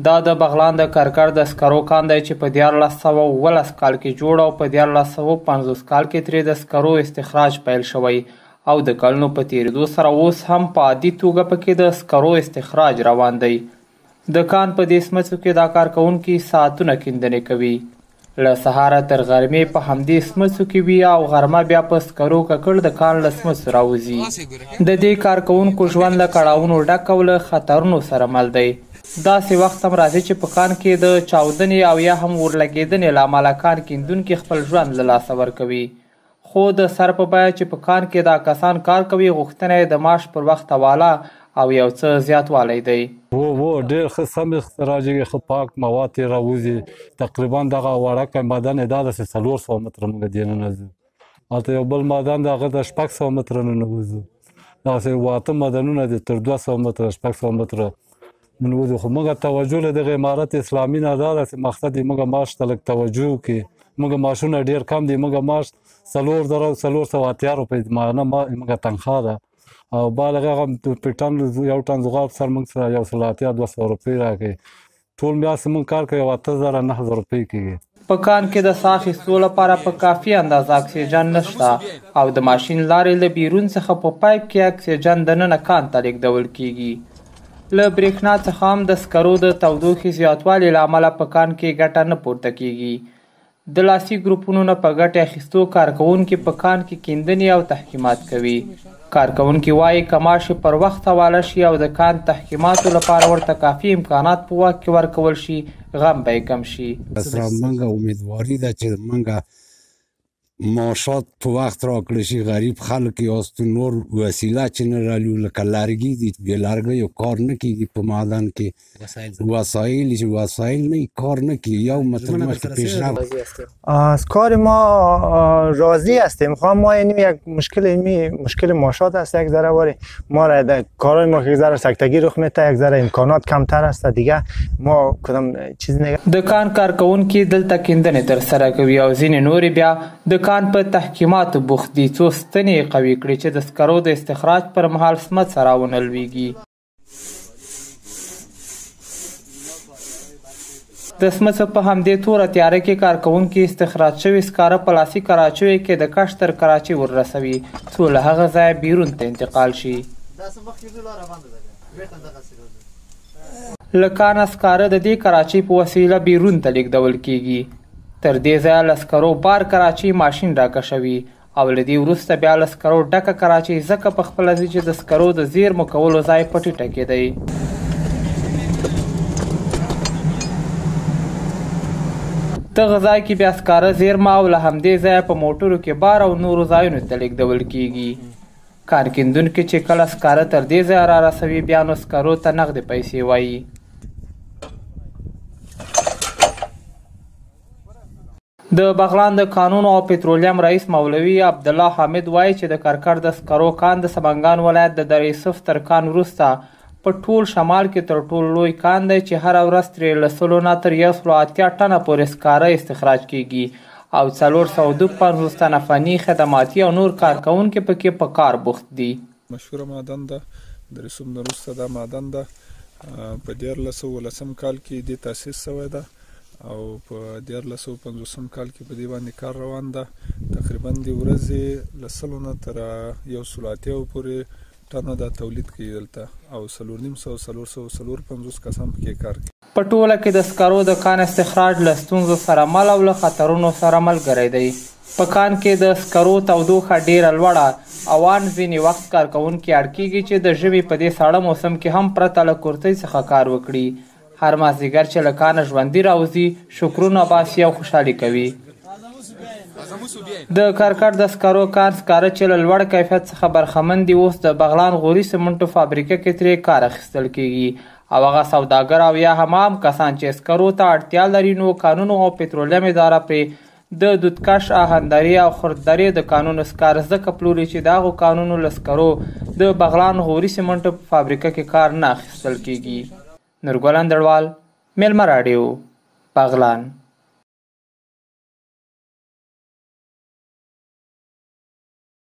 دا د بغلان د کرکر د سکرو کان دی چې په 1317 کال کې جوړ او په 1350 کال کې ترې د سکرو استخراج پیل شوی او د کلونو په تېرېدو سره اوس هم په عادي توګه پکې د سکرو استخراج روان دی. د کان په دې سمڅو کې دا کارکوونکي ساعتونه کیندنې کوي. له سهاره تر غرمې په همدې سمڅو کې وي او غرمه بیا په سکرو ککړ د کان له سمڅو راوځي. د دې کارکوونکو ژوند له کړاوونو ډک او له خطرونو سره مل دی. داسې وخت هم راځي چې په کان کې د چاودنې او یا هم اورلګېدنې له امله کان کیندونکي خپل ژوند له لاسه ورکوي. خو د سر په بیه چې په کان کې دا کسان کار کوي، غوښتنه یې د معاش پر وخت حواله او یو څه زیاتوالی دی. وو ډېر ښه سم استخراجېږي، ښه پاک مواد ترې راوځي. تقریبا دغه وړوکی معدن یې دا ده چې 400 متره موږ دننه ځو، هلته یو بل معدن دی هغه ته 600 متره ننوځو. دغسې 8 معدنونه دي تر 200 متره 600 متره ننوځو. خو موږ توجه له دغه امارت اسلامي نه دا ده چې مقصد یې موږ معاش ته لږ توجه وکړي. موږ معاشونه ډېر کم دي، موږ معاش 4480 روپۍ ماهانه موږ تنخوا ده، او بالغ هغه په ټن یو ټن زغال سر موږ سره 180-200 روپۍ راکوي. ټول میاشت موږ کار کوي 8000 9000 روپۍ کېږي. په کان کې د ساه اخیستو لپاره په کافي اندازه اکسیجن نشته او د ماشین لارې له بیرون څخه په پایپ کې اکسیجن دننه کان ته لېږدول کېږي. له برېښنا څخه هم د سکرو د تودوخې زیاتوالي له امله په کان کې ګټه نه پورته کېږي. د لاسي ګروپونو نه په ګټې اخیستو کارکوونکي په کان کې کیندنې او تحکیمات کوي. کارکوونکي وايي که معاش یې پر وخت حواله شي او د کان تحکیماتو لپاره ورته کافي امکانات په واک کې ورکول شي، غم به یې کم شي. سره موږ امیدواري ده چې موږ معاشات په وخت راکړل شي. غریب خلک یاست، نور وسیله چې نه رالو، لکه لرګي دي، بې لرګیو کار نه کېږي په معدن کې. وسایل چې وسایل نه کار نه کېږي، یو متر مخکې پیشرفت. از کار ما راضی هستیم. خب ما یعنی یک مشکل علمی مشکل معاشات است یک ذره، ولی ما را در کارهای ما یک ذره سکتگی رخ میده، یک ذره امکانات کمتر است دیگه، ما کدام چیز نه. د کان کارکوونکي دلته کیندنې ترسره کوي او ځینې نورې بیا د کان په تحکیماتو بوخت دي څو ستنې یې قوي کړي چې د سکرو د استخراج پر مهال سمڅه راونه لویږي. د سمڅو په همدې توره تیاره کې کارکوونکي استخراج شوي سکاره په لاسي کراچیو کې د کش تر کراچۍ وررسوي څو له هغه ځایه بیرون ته انتقال شي. له کانه سکاره د دې کراچۍ په وسیله بیرون ته لېږدول کېږي. تر دې ځایه له سکرو بار کراچۍ ماشین راکشوي او له دې وروسته بیا له سکرو ډکه کراچۍ ځکه په خپله ځي چې د سکرو د زیرمو کولو ځای په ټیټه کې دی. دغه ځای کې بیا سکاره زیرمه او له همدې ځایه په موټرو کې بار او نورو ځایونو ته لېږدول کېږي. کان کیندونکي چې کله سکاره تر دې ځایه رارسوي، بیا نو سکرو ته نغدې پیسې وایي. د بغلان د کانونو او پترولیم رئیس مولوي عبدالله حامد وایي چې د کرکر د سکرو کان د سمنګان ولایت د دره یوسف تر کان وروسته په ټول شمال کې تر ټولو لوی کان دی چې هره ورځ ترې له 100 نه تر 180 ټنه پورې سکاره استخراج کېږي او 452 تنه فني، خدماتي او نور کارکوونکي پکې په کار بوخت دي. مشهوره معدن ده، د رسوب نه وروسته دا معدن ده. په 1310 کال کې دې تاسیس شوی ده او په 1350 کال کې په دې باندې کار روان ده. تقریبا د ورځې له 100 نه تر 180 پورې ټنه دا تولید کوي دلته، او 450 454 کسان پکې کار کوي. په ټوله کې د سکرو د کان استخراج له ستونزو سره مل او له خطرونو سره ملګری دی. په کان کې د سکرو تودوخه ډېره لوړه او ان ځینې وخت کارکوونکي اړ کېږي چې د ژمي په دې ساړه موسم کې هم پرته له کورتۍ څخه کار وکړي. هر مازدیګر چې له کانه ژوندي راوځي، شکرونه باسي او خوشحالي کوي. د کرکر د سکرو کان سکاره چې له لوړ کیفیت څخه برخمن دي، اوس د بغلان غوري سمنټو فابریکه کې ترې کار اخیستل کېږي او هغه سوداګر او یا هم عام کسان چې سکرو ته اړتیا لري، نو کانونو او پترولیم اداره پرې د دودکش، آهندرې او خردرې د کانونو سکاره ځکه پلوري چې د هغو کانونو له سکرو د بغلان غوري سمنټو په فابریکه کې کار نه اخیستل کېږي. نورګل اندړوال، میلمه راډیو، بغلان.